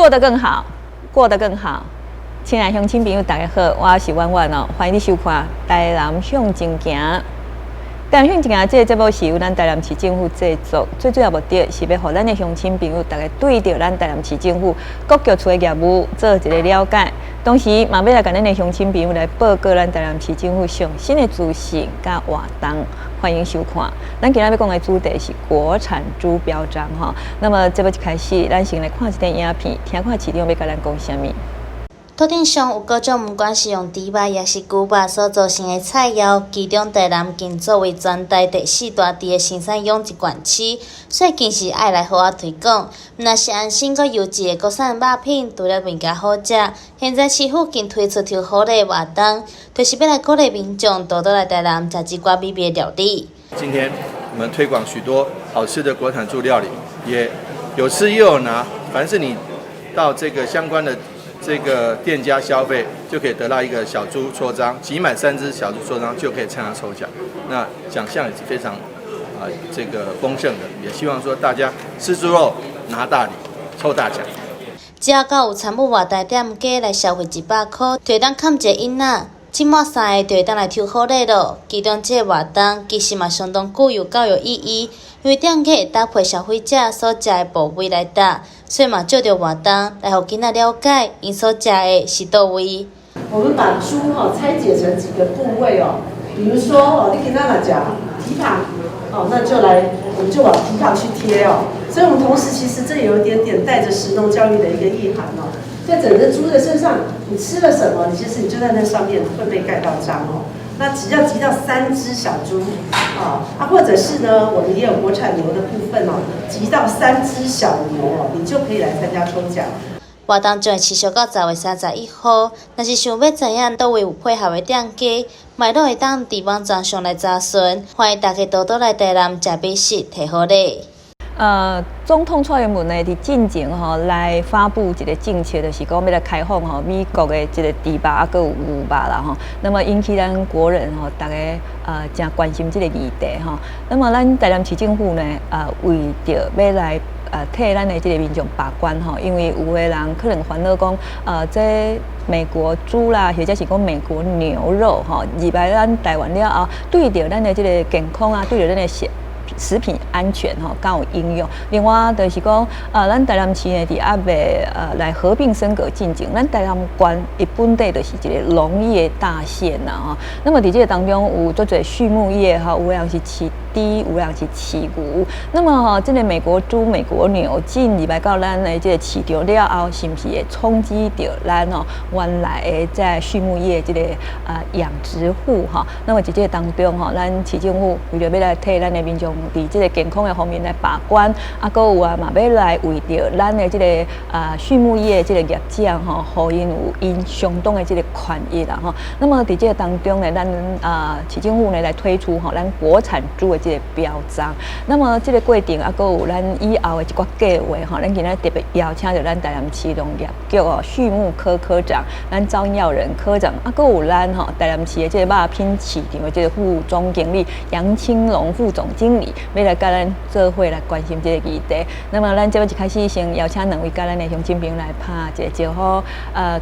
做得更好，過得更好。親愛鄉親朋友，大家好，我是婉婉哦，歡迎你收看《台南向前行》。台南向前行這個節目是由咱台南市政府製作，最主要目的是欲予咱的鄉親朋友，逐家對著咱台南市政府各局處的業務做一個了解，同時嘛欲來共咱的鄉親朋友來報告咱台南市政府上新的資訊佮活動。歡迎收看。咱今仔欲講的主題是國產豬標章吼。那麼節目一開始，咱先來看一段影片，聽看市長欲共咱講啥物。桌頂上有各種，毋管是用豬肉抑是牛肉所做成的菜餚，其中台南更作為全台第四大豬的生產養殖縣市，所以更是愛來好好推廣。毋但是安心閣優質的國產肉品，除了物件好食，現在市府更推出抽好禮活動，就是欲來鼓勵民眾多多來台南食這寡美味的料理。今天我們推廣許多好吃的國產豬料理，也有吃又有拿，凡是你到這個相關的這個店家消費，就可以得到一個小豬戳章，集滿三隻小豬戳章就可以參加抽獎。那獎項也是非常這個豐盛的，也希望說大家吃豬肉拿大禮，抽大獎。只要到有參與活動店家來消費100箍，就會當崁一个印仔，集滿三个就會當來抽好禮囉。其中這個活動其實嘛相當具有教育意義，因為店家會搭配消費者所食的部位來貼，所以嘛藉著活動來予囡仔了解𪜶所食的是佗位。我們把豬哈拆解成幾個部位哦，比如說哦，你今仔若食蹄膀哦，那就來，我們就往蹄膀去貼哦。所以，我們同時其實這有一點點帶着食農教育的一個意涵哦。在整隻豬的身上，你吃了什麼，你其實你就在那上面會被蓋到章哦。那只要集到三隻小豬啊，或者是呢，我們也有國產牛的部分哦，集到三隻小牛哦，你就可以來參加抽獎。活動將會持續到10月31號。若是想欲知影佗位有配合的店家，嘛攏會當佇網站上來查詢。歡迎大家多多來台南食美食，提好禮。總統蔡英文呢，佇進前吼來發布一個政策，就是講欲來開放吼美國的這個豬肉啊，閣有牛肉啦吼。那麼引起咱國人吼，逐家誠關心這個議題吼。那麼咱台南市政府呢，為著欲來替咱的這個民眾把關吼，因為有的人可能煩惱講，這美國豬啦，或者是講美國牛肉吼，入來咱台灣了後，對著咱的這個健康啊，對著咱的食品安全吼，敢有影響？另外就是講，咱台南市呢，佇猶未來合併升格進前，咱台南縣伊本底就是一個農業大縣啦吼。那麼佇這個當中有足濟畜牧業吼，有的人是飼豬，有的人是飼牛。那麼吼，這個美國豬、美國牛進入來到咱的這個市場了後，是毋是會衝擊著咱吼原來的在畜牧業這個養殖戶吼？那麼佇這個當中吼，咱市政府為著欲來替咱的民眾佇這個健康的方面來把關，啊，閣有啊嘛欲來為著咱的這個畜牧業這個業者吼，予𪜶有𪜶相當的這個權益啦吼。那麼佇這個當中呢，咱市政府呢來推出吼咱國產豬的這個標章。那麼這個過程啊，閣有咱以後的一寡計劃吼，咱今仔特別邀請著咱台南市農業局哦畜牧科科長，咱張耀仁科長，啊，閣有咱吼台南市的這個肉品市場的這個副總經理楊青龍副總經理，欲來共咱做伙來關心這個議題。那麼咱節目一開始先邀請兩位共咱的鄉親朋友來拍一個招呼。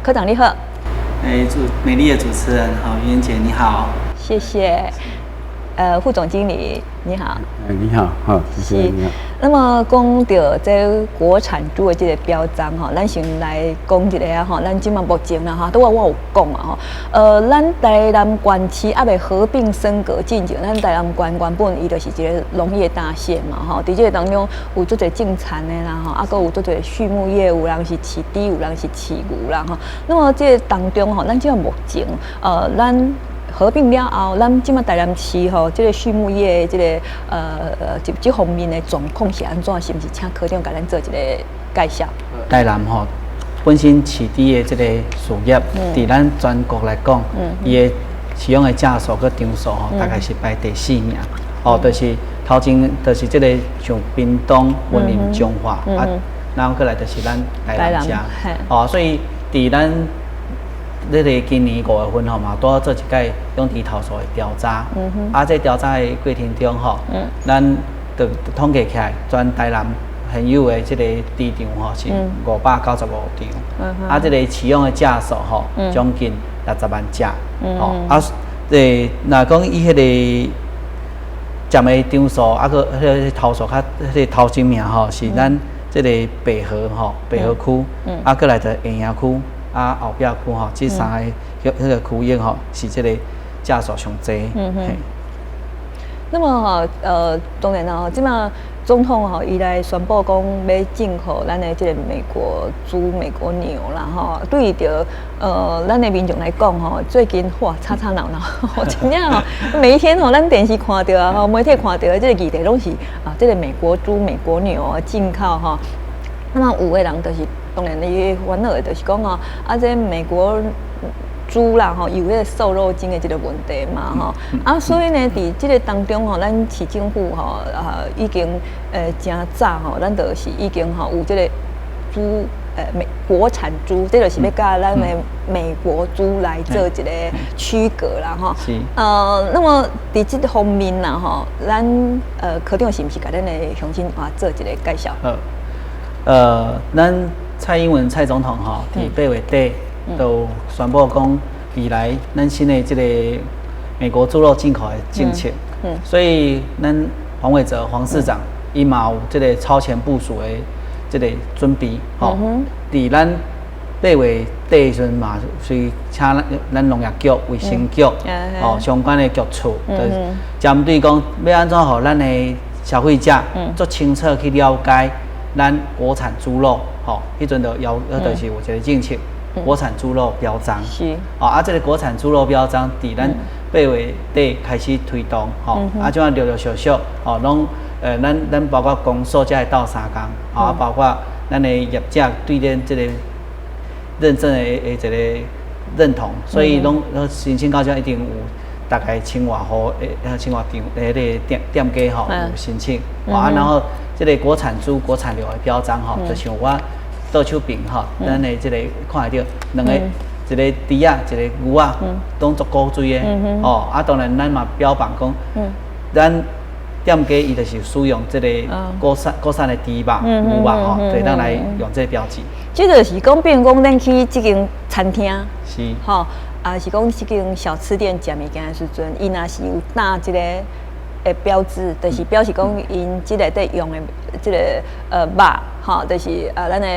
科長你好。哎，美麗的主持人好，袁姐你好。謝謝。副總經理你好。哎，你好，好，主持人你好。那麼講著這國產豬的這個標章吼，咱先來講一下吼，咱這馬目前啦吼，拄仔我有講啊吼，咱台南縣市猶未合併升格進前，咱台南縣原本伊就是一個農業大縣嘛吼，佇這個當中有足濟種田的啦吼，啊，閣有足濟畜牧業，有人是飼豬，有人是飼牛啦吼。那麼這個當中吼，咱這馬目前，咱合併了後，咱這馬台南市吼，這個畜牧業這個這方面的狀況是按怎？是毋是請科長共咱做一個介紹？台南吼本身飼豬的這個事業，佇咱全國來講，伊的飼養的隻數佮張數吼，大概是排第四名。哦，就是頭前就是這個像屏東、雲林、彰化啊，然後過來就是咱台南遮。哦，所以佇咱這個今年5月份吼嘛，拄好做一擺養豬投訴的調查。啊，這調查的過程中吼，咱就統計起來，全台南現有的這個豬場吼是595場，啊，這個飼養的隻數吼將近60萬隻，吼啊，這個若講伊彼個佔的張數，啊，閣彼個頭數較彼個頭前名吼，是咱這個白河吼，白河區，啊，閣來就下營區，啊，後壁區吼，這三个彼個區域吼，是這個隻數上濟。那麼吼，當然啦，這馬總統吼，伊來宣布講欲進口咱的這個美國豬、美國牛啦吼，對著咱的民眾來講吼，最近哇吵吵鬧鬧，真正吼，每一天吼，咱電視看著啊，吼，媒體看著的這個議題攏是啊，這個美國豬、美國牛進口吼。那麼有的人就是當然伊煩惱的，就是講吼，啊，這美國豬啦吼，有彼個瘦肉精的這個問題嘛吼，啊，所以呢，佇這個當中吼，咱市政府吼啊已經誠早吼，咱就是已經吼有這個豬美國產豬，這就是欲佮咱的美國豬來做一個區隔啦吼。那麼佇這方面啦吼，咱科長是毋是共咱的鄉親啊做一個介紹？好，咱蔡英文蔡總統吼，佇8月底都宣布講，未來咱新的這個美國豬肉進口的政策，所以咱黃偉哲黃市長伊嘛有這個超前部署的這個準備，吼，佇咱八月底時陣嘛，隨請咱農業局、衛生局，哦，相關的局處，就針對講欲按怎予咱的消費者足清楚去了解咱國產豬肉，吼，彼陣就要就是有一個政策。國產豬肉標章哦，啊，這個國產豬肉標章，佇咱八月底開始推動，吼，啊，這樣陸陸續續，哦，攏，咱包括公所才會鬥相共，啊，包括咱的業者對咱這個認證的一個認同，所以攏申請到這一定有大概千外戶的千外場的彼個店家吼有申請，啊，然後這個國產豬、國產牛的標章吼，就像我倒手邊吼，咱的這個看會著兩個，一個豬仔，一個牛仔，攏足古錐的，哦，啊，當然咱嘛標榜講，咱店家伊就是使用這個國產的豬肉、牛肉吼，對，咱來用這個標誌。這就是講，比如講，咱去這間餐廳，吼，啊是講這間小吃店食物件的時陣，伊若是有打這個的標誌，就是表示講𪜶這內底用的這個肉，吼，就是咱的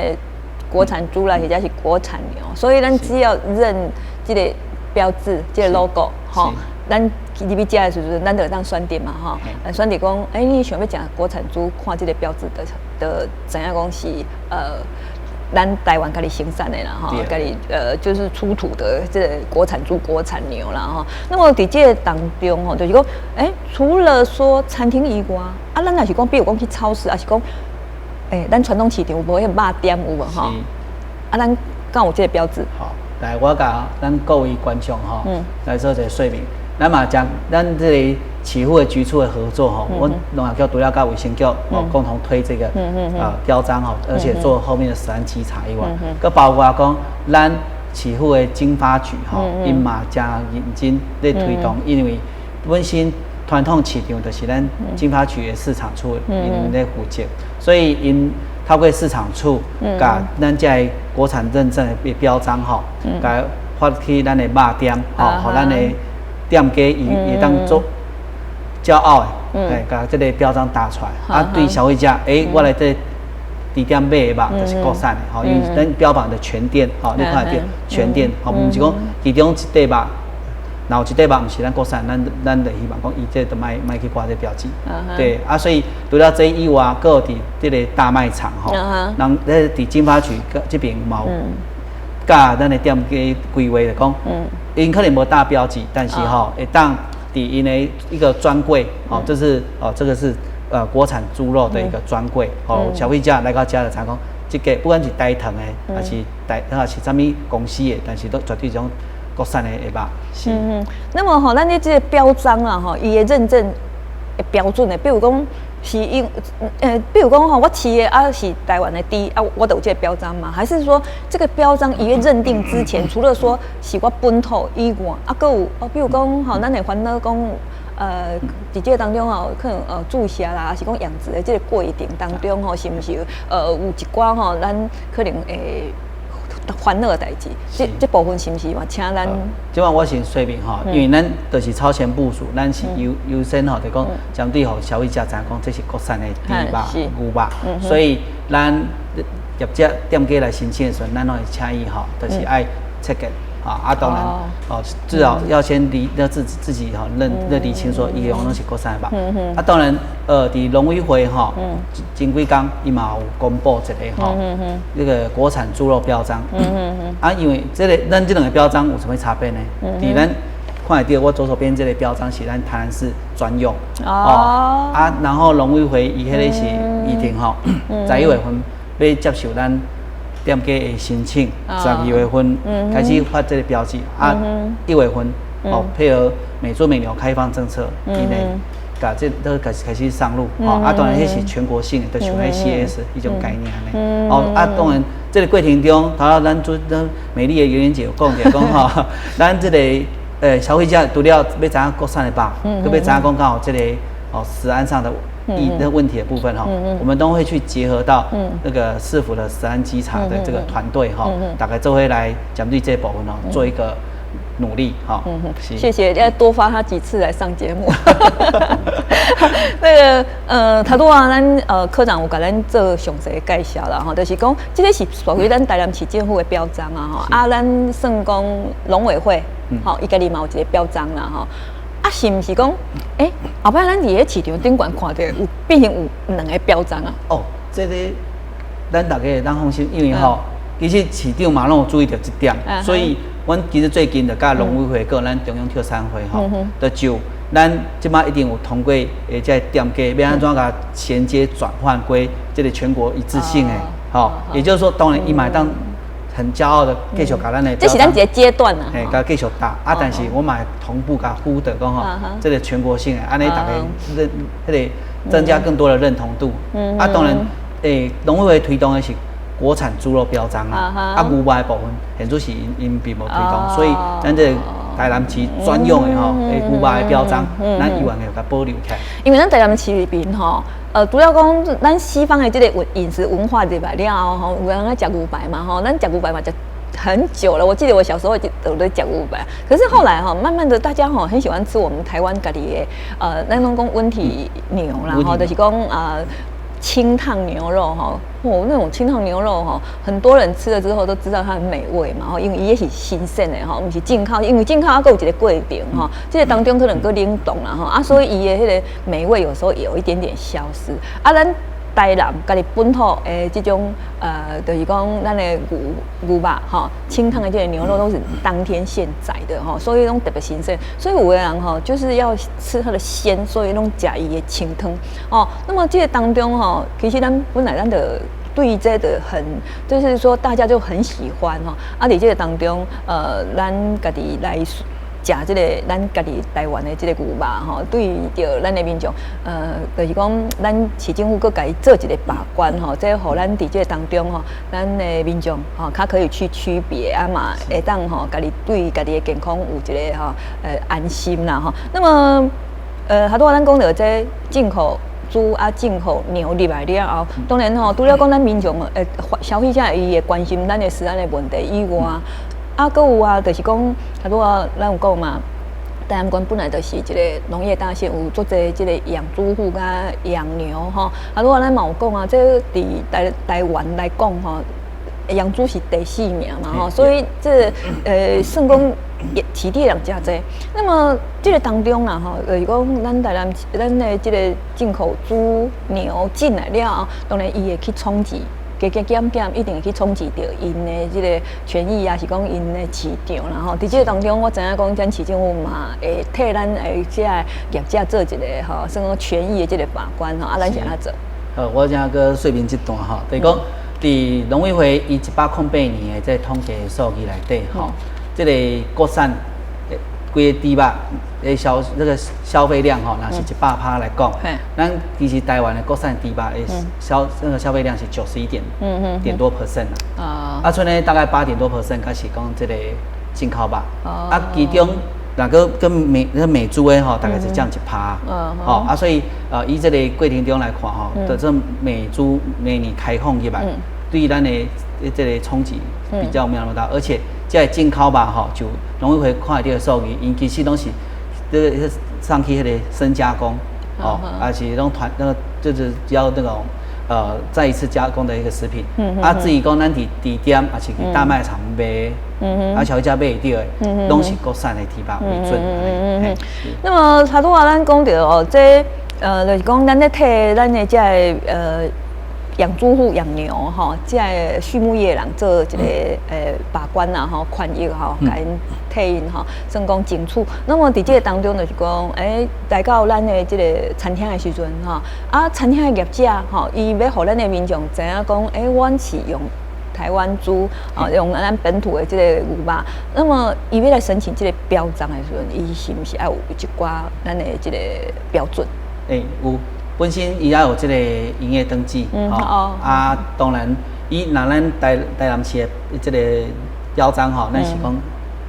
國產豬啦，或者是國產牛，所以咱只要認這個標誌，這個 logo，吼，咱入去食的時陣，咱就會當選擇嘛，吼，選擇講，欸，你想欲食國產豬，看這個標誌，就知影講是咱台灣家己生產的啦，吼，家己就是出土的這個國產豬、國產牛啦，吼。那麼佇這個當中吼，就是講，欸，除了說餐廳以外，啊，咱若是講，比如講去超市，抑是講，欸，咱傳統市場有無彼個肉店有無吼？啊，咱敢有這個標誌？好，來，我共咱各位觀眾吼，來做一個說明。咱嘛將咱這個市府的局處的合作吼，阮農業局除了佮衛生局哦共同推這個標章吼，而且做後面的食安稽查以外，閣包括講咱市府的經發局吼，𪜶嘛誠認真咧推動，因為本身傳統市場就是咱經發局的市場處𪜶咧負責，所以𪜶透過市場處，共咱這个國產認證的標章吼，共發去咱的肉店吼，予咱的店家伊會當做驕傲的，欸，共這個標章打出來，啊，對消費者，欸，我來這豬店買的肉就是國產的，吼，因為咱標榜的全店，吼，你看會著全店，吼，毋是講其中一塊肉，若有一塊肉毋是咱國產，咱就希望講伊這就莫莫去掛這標誌，對，啊，所以除了這以外，閣有佇這個大賣場吼，人咧佇經發局這邊嘛有佮咱的店家規劃就講，𪜶可能無打標誌，但是吼會當佇𪜶的一個專櫃，哦，這是哦，這個是國產豬肉的一個專櫃，哦，消費者來到遮就知講，這個不管是台糖的，還是台，還是啥物公司的，但是都絕對這種國產的肉。是。嗯，那麼吼，咱的這個標章啊，吼，伊的認證的標準的，比如講是因，比如講吼，我飼的啊是台灣的豬啊，我就有這個標章嗎？還是說這個標章伊咧認定之前，除了說是我本土以外，啊，閣有哦，比如講吼，咱會煩惱講，佇這個當中吼，可能注射啦，抑是講養殖的這個過程當中吼，是毋是有一寡吼，咱可能會煩惱的代誌？這部分是毋是嘛？請咱這擺我先說明吼，因為咱就是超前部署，咱是優先吼，就講針對予消費者知影講這是國產的豬肉、牛肉，所以咱業者店家來申請的時陣，咱攏會請伊吼，就是愛切結。啊，當然，哦，至少要先理要自己吼認理清說，伊用攏是國產的吧。啊，當然，佇農委會吼，前幾工伊嘛有公布一個吼，那個國產豬肉標章。啊，因為這個咱這兩個標章有啥物差別呢？佇咱看會著我左手邊這個標章是咱台南市專用。哦。啊，然後農委會伊彼個是預定吼，11月份欲接受咱店家的申請，12月份開始發這個標誌，啊，1月份哦配合美豬美牛開放政策，伊呢，共這都開始上路，哦，啊，當然彼是全國性的，就像彼 CAS 彼種概念按呢，哦，啊，當然這個過程中，頭仔咱主咱美麗的圓圓姐有講著講吼，咱這個消費者除了欲知影國產的肉，閣欲知影講敢有這個哦食安上的那問題的部分哈，我們都會去結合到那個市府的食安稽查的這個團隊哈，大家做伙來針對這部分哦，做一個努力哈。謝謝，要多發他幾次來上節目。那個頭拄仔，咱科長有共咱做詳細介紹啦吼，就是講這個是屬於咱台南市政府的標章啊吼，啊，咱算講農委會，吼，伊家己嘛有一個標章啦吼。啊，是毋是講，欸，後擺咱佇咧市場頂懸看著有變成有兩個標章啊？哦，這個咱大家會當放心，因為吼，其實市長嘛攏有注意著這點，所以阮其實最近就佮農委會佮咱中央畜產會吼，就就咱這擺一定有通過，會這店家欲按怎共銜接轉換過這個全國一致性的，吼，也就是說，當然伊嘛會當很驕傲的繼續共咱的，這是咱一個階段啊，嘿，共繼續打啊，但是我嘛會同步共輔導講吼，這個全國性的，按呢大家認彼個增加更多的認同度。啊，當然，欸，農委會推動的是國產豬肉標章啊，啊牛肉的部分，現在是𪜶𪜶並無推動，所以咱這個台南市專用的吼，欸牛肉的標章，咱猶原會共保留起來。因為咱台南市裡面吼，主要講咱西方的這個文飲食文化入來了後吼，有人愛食牛排嘛吼，咱食牛排嘛食很久了。我記得我小時候就都咧食牛排，可是後來哈，慢慢的大家吼很喜歡吃我們台灣家己的，咱攏講溫體牛啦，吼，就是講啊清燙牛肉哈，哦，那種清燙牛肉哈，很多人吃了之後都知道它很美味嘛，吼，因為伊也是新鮮的吼，毋是進口，因為進口還閣有一個過程吼，這個當中可能閣冷凍啦吼，啊，所以伊的彼個美味有時候有一點點消失。啊，咱台南家己本土的這種就是講咱的牛肉吼，清燙的這個牛肉都是當天現宰的吼，所以攏特別新鮮。所以有的人吼就是要吃它的鮮，所以攏食伊的清湯哦。那麼這個當中吼，其實咱本來咱就對這個很，就是說大家就很喜歡吼。啊，佇這個當中，咱家己來食這個咱家己台灣的這個牛肉吼，對著咱的民眾，就是講咱市政府閣共伊做一個把關吼，這予咱佇這個當中吼，咱的民眾吼較可以去區別啊嘛，會當吼家己對家己的健康有一個吼安心啦吼。那麼，頭拄仔咱講著這進口豬啊，進口牛入來了後，當然吼，除了講咱民眾消費者伊會關心咱的食安的問題以外，啊，閣有啊，就是講，頭拄仔咱有講嘛，台南縣本來就是一個農業大縣，有足濟這個養豬戶佮養牛吼。啊，拄仔咱嘛有講啊，這佇台灣來講吼，養豬是第四名嘛吼，所以這個算講飼豬人誠濟。那麼這個當中啦吼，就是講咱台南咱的這個進口豬牛進來了後，當然伊會去衝擊。加加減減一定會去衝擊著𪜶的這個權益啊，是講𪜶的市場啦吼。佇這個當中，我知影講，咱市政府嘛會替咱的這個業者做一個吼，算講權益的這個把關吼。啊，咱是按怎做？好，我遮閣說明這段吼，就是講佇農委會伊108年的這個統計數據內底吼，這個國產規个豬肉的消那個消費量吼，若是100趴來講，咱其實台灣的國產豬肉的消那個消費量是91點多 percent 啊，啊，賰呢大概8點多 percent，才是講這個進口肉，啊，其中若閣跟美豬的吼，大概是佔1%，吼啊，所以以這個過程中來看吼，就這美豬明年開放入來，對咱的這個衝擊比較沒有那麼大，而且這個進口肉吼，就農委會看著的數據，𪜶其實攏是這個上去彼個深加工，哦，還是攏團那個就是要那種再一次加工的一個食品，啊，至於講咱佇店，抑是去大賣場買，啊，消費者買會著的，攏是國產的豬肉為準。那麼頭拄仔咱講著哦，這就是講咱咧替咱的這個養豬戶養牛吼，這個畜牧業人做一個把關啦吼，權益吼，共𪜶替𪜶吼，算講爭取。那麼佇這個當中就是講，來到咱的這個餐廳的時陣吼，啊，餐廳的業者吼，伊欲予咱的民眾知影講，阮是用台灣豬，啊，用咱本土的這個牛肉。那麼伊欲來申請這個標章的時陣，伊是毋是愛有一寡咱的這個標準？有。本身伊也有這個營業登記，吼啊，當然，伊若咱台南市的這個標章吼，咱是講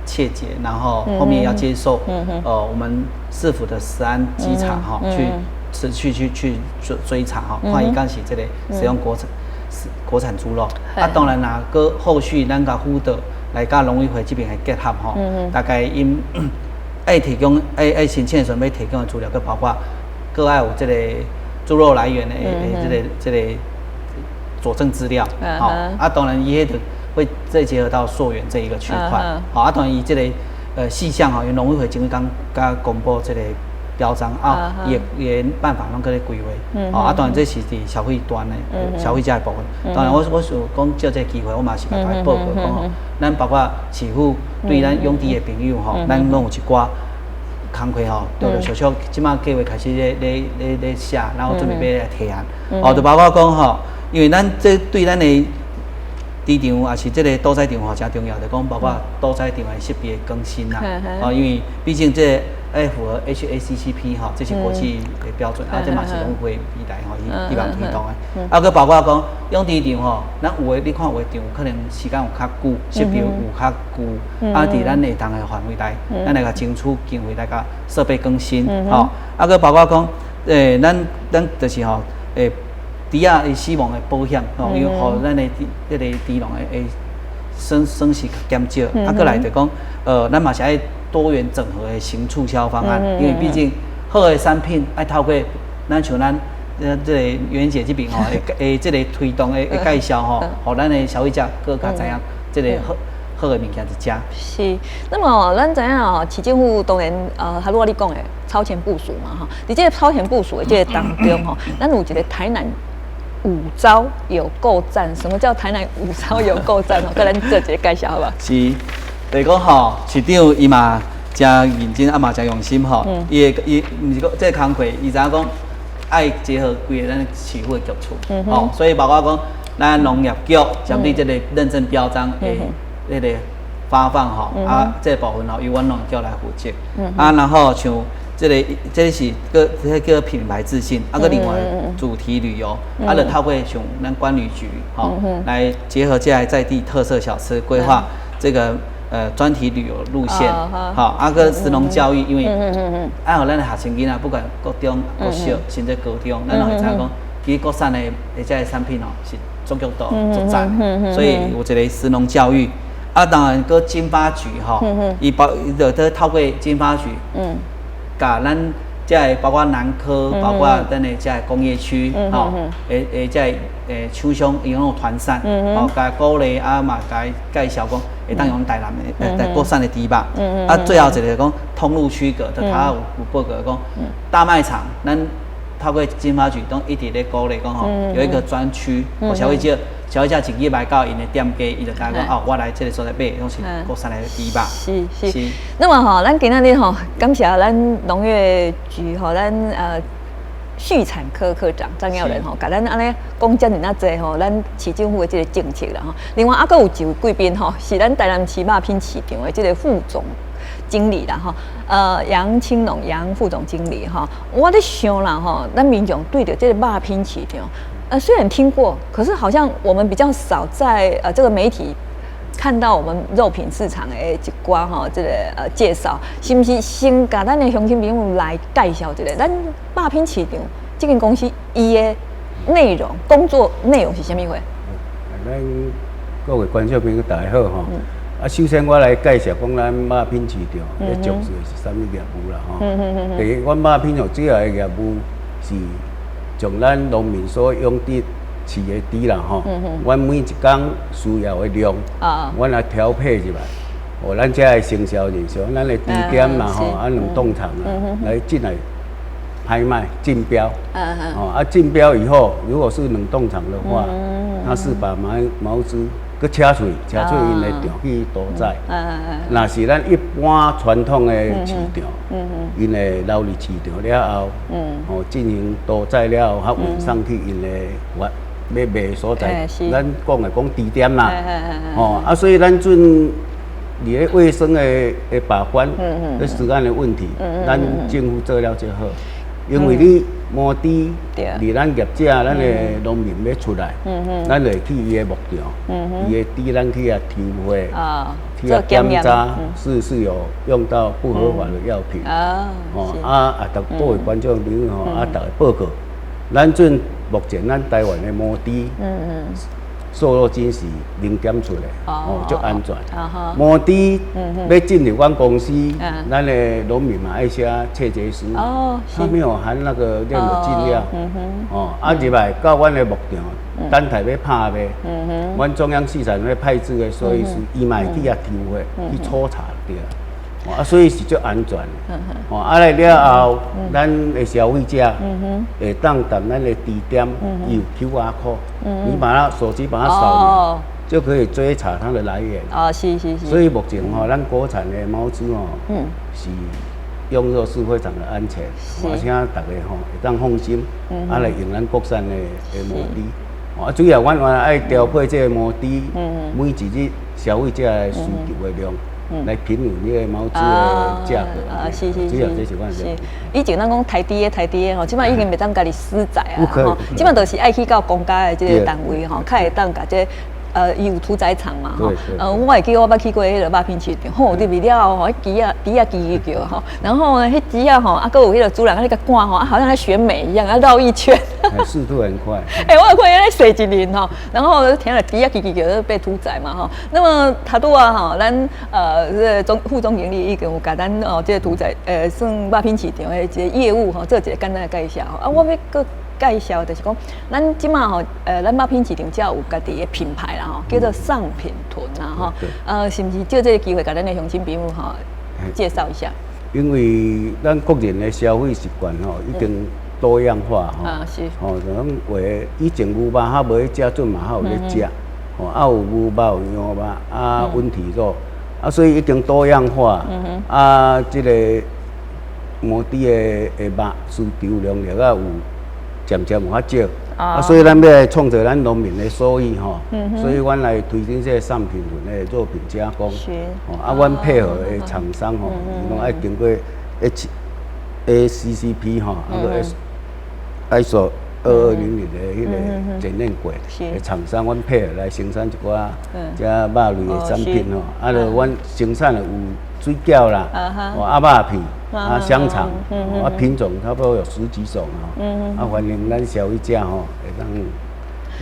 切結，然後後面要接受，我們市府的食安稽查吼，去持續去追查吼，看伊敢是這個使用國產豬肉。啊，當然啦，閣後續咱共輔導來佮農委會這邊的結合吼，大概𪜶愛提供愛申請的時陣欲提供的資料，閣包括閣愛有這個豬肉來源的這個佐證資料，好啊，當然伊彼個會再結合到溯源這一個區塊，好啊，當然伊這個細項吼，因為農委會前幾工才公布這個標章啊，也辦法攏閣咧規劃，哦啊，當然這是佇消費端的消費者的部分。當然我想講藉這個機會，我嘛是共大家報告講吼，咱包括市府對咱養豬的朋友吼，咱攏有一寡工課吼，陸陸續續，這馬計劃開始咧寫，然後準備欲來提案。哦，就包括講吼，因為咱這對咱的豬場抑是這個屠宰場吼，誠重要，就講包括屠宰場的設備的更新啦。哦，因為畢竟這個愛符合 HACCP 吼，這是國際的標準，啊，這嘛是農委會未來吼，伊希望推動的。啊，閣包括講養豬場吼，咱有的你看有的場可能時間有較久，設備有較舊，啊，佇咱會當的範圍內，咱來共爭取經費來共設備更新，吼。啊，閣包括講，咱就是吼，豬仔的死亡的保險，吼，因為予咱的豬這個豬農的損失較減少。啊，閣來就講，咱嘛是愛多元整合的新促銷方案，因為畢竟好的產品愛透過咱像咱這個袁姐這邊吼，會這個推動的介紹吼，予咱的消費者閣較知影這個好好的物件佇遮。是，那麼咱知影哦，市政府當然，頭拄仔你講的超前部署嘛，吼，佇這個超前部署的這個當中吼，咱有一個台南五招有夠讚。什麼叫台南五招有夠讚？哦，佮咱做一個介紹好無？是，就是講吼，市長伊嘛誠認真，啊嘛誠用心吼。伊會伊毋是講這個工課，伊知影講愛結合規个咱市府的局處，吼，所以包括講咱農業局針對這個認證標章的彼個發放吼，啊，這個部分吼由阮農業局來負責。啊，然後像這個這個是閣這個叫品牌自信，啊，閣另外主題旅遊，啊，就透過像咱觀旅局吼，來結合這個在地特色小吃規劃這個專題旅遊路線，吼，啊，閣食農教育，因為愛予咱的學生囡仔，不管國中、國小，甚至高中，咱攏會知影講，其實國產的這個產品吼是足足多足讚，所以有一個食農教育。啊，當然閣經發局吼，伊包伊就咧透過經發局，共咱這個包括南科，包括咱的這個工業區，吼，這個廠商伊攏有團膳，吼，共鼓勵啊嘛，共介紹講會當用台南的、台國產的豬肉。啊，最後一個講通路區隔，就頭仔有報告講，大賣場，咱透過經發局攏一直咧鼓勵講吼，有一個專區，予消費者一入來到𪜶的店家，伊就知影講哦，我來這個所在買，攏是國產的豬肉。是是。那麼吼，咱今仔日吼，感謝咱農業局吼，咱畜產科科長張耀仁吼，共咱按呢講遮爾仔濟吼，咱市政府的這個政策啦吼。另外，啊，閣有一位貴賓吼，是咱台南市肉品市場的這個副總經理啦吼，楊青龍楊副總經理吼，我咧想啦吼，咱民眾對著這個肉品市場，雖然聽過，可是好像我們比較少在這個媒體看看到我們肉品市場的一寡吼，這個介紹，是毋是先共咱的鄉親朋友來介紹一下，咱肉品市場這間公司伊的內容、工作內容是啥物貨？咱各位觀眾朋友大家好吼。啊，首先我來介紹講咱肉品市場咧從事的是啥物業務啦吼。第一，阮肉品場主要的業務是將咱農民所養殖飼的豬啦吼，阮每一工需要的量，阮來調配入來，予咱遮的承銷人，像咱的豬店啦吼，啊冷凍廠啊，來進來拍賣競標。哦，啊競標以後，如果是冷凍廠的話，它是把毛毛豬閣車出去，車出𪜶的場去屠宰。若是咱一般傳統的市場，𪜶會留佇市場了後，哦進行屠宰了後，才運送去𪜶的發欲賣所在。咱講的講豬店啦，吼啊，所以咱準佇咧衛生的把關，咧食安的問題，咱政府做了足好。因為你毛豬佇咱業者，咱的農民欲出來，咱就會去伊的牧場，伊的豬咱去遐抽血，去遐檢查是有用到不合法的藥品。哦啊，逐各位觀眾朋友吼，啊，逐家報告，咱準目前咱台灣的毛豬，瘦肉精是零檢出的，哦，足安全。毛豬欲進入阮公司，咱的農民嘛愛寫切結書，它沒有含那個任何禁藥。哦，啊入來到阮的牧場，等待欲拍賣，阮中央畜產會派駐的獸醫師，伊嘛會去遐抽血去抽查對。啊，所以是足安全的。哦，啊來了後，咱的消費者會當佇咱的豬店有 QR code，你把它手機把它掃描，就可以追查它的來源。所以目前吼，咱國產的毛豬吼，是用肉是非常的安全，而且大家吼會當放心，啊來用咱國產的毛豬。啊，主要阮原來愛調配這個毛豬，每一日消費者的需求的量，來平衡這個毛豬的價格。啊，是是。主要這是阮是。以前咱講刣豬的刣豬的吼，這擺已經袂當家己私宰啊，吼，這擺就是愛去到公家的這個單位吼，較會當共這個伊有屠宰場嘛吼，我會記我捌去過彼個肉品市場，吼，入去了後吼，彼雞仔豬仔吱吱叫吼，然後呢，彼雞仔吼，啊，閣有彼個主人啊，咧共趕吼，啊，好像在選美一樣，啊，繞一圈。速度很快。欸，我有看伊咧踅一輪吼，然後聽著豬仔吱吱叫，就被屠宰嘛吼。那麼頭拄仔吼，咱這個副總經理已經有共咱哦，這個屠宰算肉品市場的一個業務吼，做一個簡單的介紹。啊，我欲閣介紹就是講，咱這馬吼，咱肉品市場才有家己的品牌啦吼，叫做上品屯啦吼。是毋是借這個機會，共咱的鄉親朋友吼介紹一下？因為咱國人的消費習慣吼，已經多樣化吼。吼，就講話以前牛肉較無咧食，陣嘛較有咧食。吼，啊有牛肉有羊肉，啊溫體肉，啊所以已經多樣化。啊，這個毛豬的肉需求量就較有漸漸有較少。啊，所以咱欲來創造咱農民的收益吼，所以阮來推展這個上品屯的肉品加工。吼，啊，阮配合的廠商吼，伊攏愛經過 HACCP 吼，啊閣 S ISO 2200的彼個檢驗過的廠商，阮配合來生產一寡這肉類的產品吼。啊，著阮生產的有水餃啦，哦，啊肉片，啊香腸，啊品種差不多有十幾種吼。啊，歡迎咱消費者吼會當。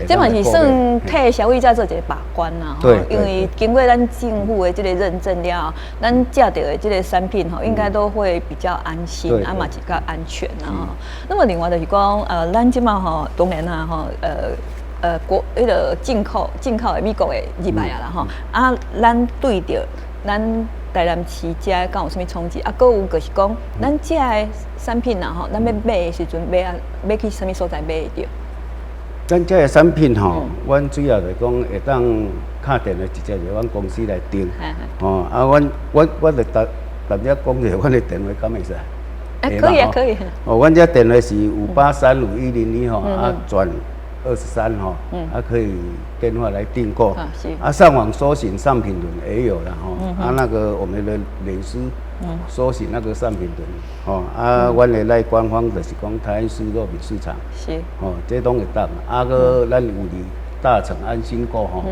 這嘛是算替消費者做一個把關啦，吼，因為經過咱政府的這個認證了後，咱食著的這個產品吼，應該都會比較安心，啊嘛比較安全啦吼。那麼另外就是講，咱這馬吼，當然啦吼，國彼個進口的美國的入來啊啦吼，啊，咱對著咱台南市遮敢有啥物衝擊？啊，閣有就是講，咱遮的產品啊吼，咱欲買的時陣買啊，欲去啥物所在買會著？咱這个產品吼，阮主要就是講會當敲電話直接入阮公司來訂，吼啊，阮我就逐逐只講一下阮的電話敢會使？欸，可以啊，可以。哦，阮這電話是5835101吼，啊轉23吼，啊可以電話來訂購。啊，上網搜尋上品屯也有啦吼，啊那個我們的臉書搜尋那個上品屯，吼啊，阮的來官方就是講台南市肉品市場，吼，這攏會當。啊，閣咱有佇大成安心購吼，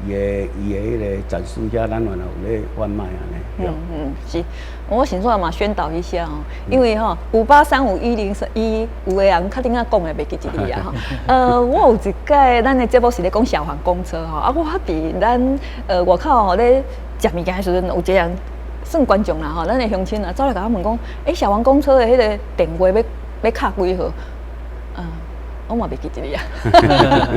伊的彼个展示遐，咱原來有咧販賣按呢。嗯嗯，是，我先煞嘛宣導一下吼，因為吼5835101，有的人較頂仔講會袂記這個啊吼。我有一擺咱的節目是咧講小黃公車吼，啊，我佇咱外口吼咧食物件的時陣，有一個人算觀眾啦吼，咱的鄉親啊，走來共我問講，欸，小黃公車的彼個電話欲敲幾號？我嘛袂記這個啊。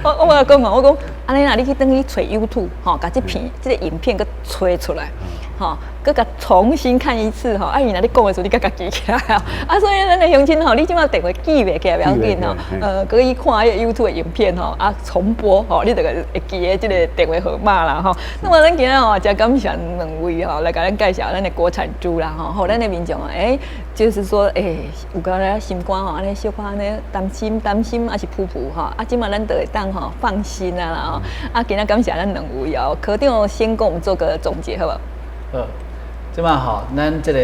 我我講哦，我講按呢啦，你去轉去揣 YouTube 吼，共這片這個影片閣揣出來，吼，閣共重新看一次吼。啊，伊若咧講的時陣，你閣共記起來啊。啊，所以咱的鄉親吼，你這馬電話記袂起來袂要緊吼，閣去看彼個 YouTube 的影片吼，啊，重播吼，你就會記得這個電話號碼啦吼。那麼咱今仔吼，誠感謝兩位吼，來共咱介紹咱的國產豬啦吼，予咱的民眾啊，欸，就是說，欸，有夠咧心肝吼，按呢小可按呢擔心擔心，抑是浮浮吼，啊，這馬咱就會當吼放心啊啦吼。啊，今仔感謝咱兩位哦，科長先共我們做個總結，好無？好，這馬吼，咱這個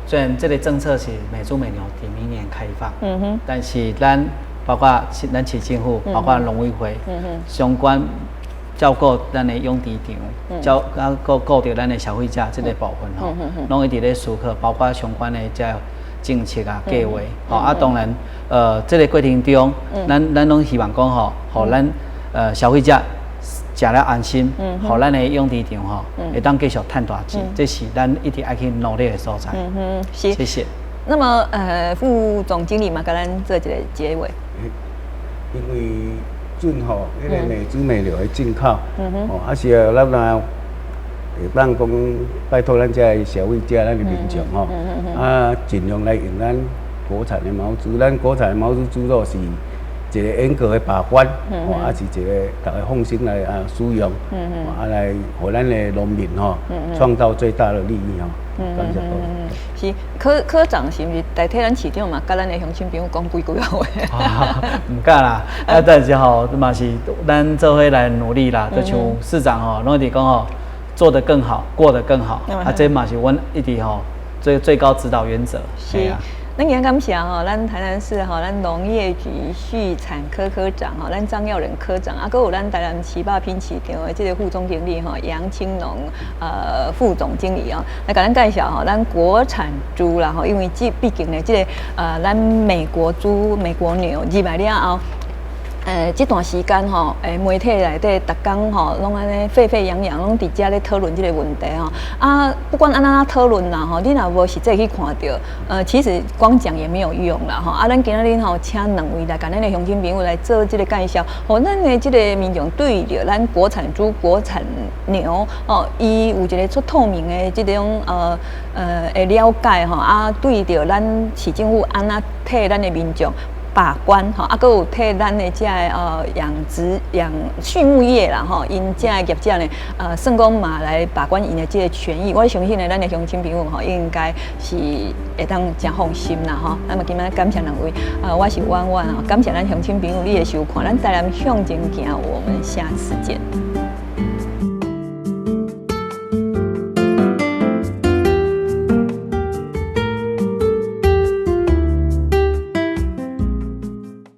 雖然這個政策是美豬美牛佇明年開放，但是咱包括咱市政府，包括農委會，相關照顧咱的養豬場，照啊顧顧著咱的消費者這個部分吼，攏一直咧思考，包括相關的這政策啊、計劃，吼啊，當然，這個過程中，咱攏希望講吼，予咱消費者食了安心，予咱的養豬場吼，會當繼續趁大錢，這是咱一直愛去努力的所在。嗯哼，是。謝謝。那麼，副總經理嘛，共咱做一個結尾。因為準吼，彼個美豬美牛的進口，吼，啊是啊，咱若會當講拜託咱這个消費者，咱的民眾吼，啊，盡量來用咱國產的毛豬，咱國產的毛豬豬肉是一個嚴格的把關，吼，啊是一個逐家放心來啊使用，啊來予咱的農民吼創造最大的利益吼。感謝各位。是科科長是毋是代替咱市長嘛？共咱的鄉親朋友講幾句話？毋敢啦，啊，但是吼嘛是咱做伙來努力啦，就像市長吼，攏一直講吼，做得更好，過得更好，啊，這嘛是阮一直吼最最高指導原則。是。咱今感謝吼，咱台南市吼，咱農業局畜產科科長吼，咱張耀仁科長，啊，閣有咱台南市肉品市場的這個副總經理吼，楊青龍副總經理哦，來共咱介紹吼，咱國產豬啦吼，因為這畢竟呢，這個咱美國豬、美國牛入來了後。這段時間吼，媒體內底逐工吼，攏按呢沸沸揚揚，攏佇遮咧討論這個問題吼。啊，不管按怎討論啦吼，你若無實際去看著，其實光講也沒有用啦吼。啊，咱今仔日吼，請兩位來共咱的鄉親朋友來做這個介紹，予咱的這個民眾對著咱國產豬、國產牛哦，伊有一個足透明的這種的了解吼。啊，對著咱市政府按怎替咱的民眾把關吼，啊，閣有替咱的這个養殖養畜牧業啦吼，𪜶這个業者呢，算講嘛來把關𪜶的這個權益，我相信呢，咱的鄉親朋友吼，應該是會當誠放心啦吼。那麼今仔感謝兩位，我是婉婉啊，感謝咱鄉親朋友你的收看，咱台南向前行，我們下次見。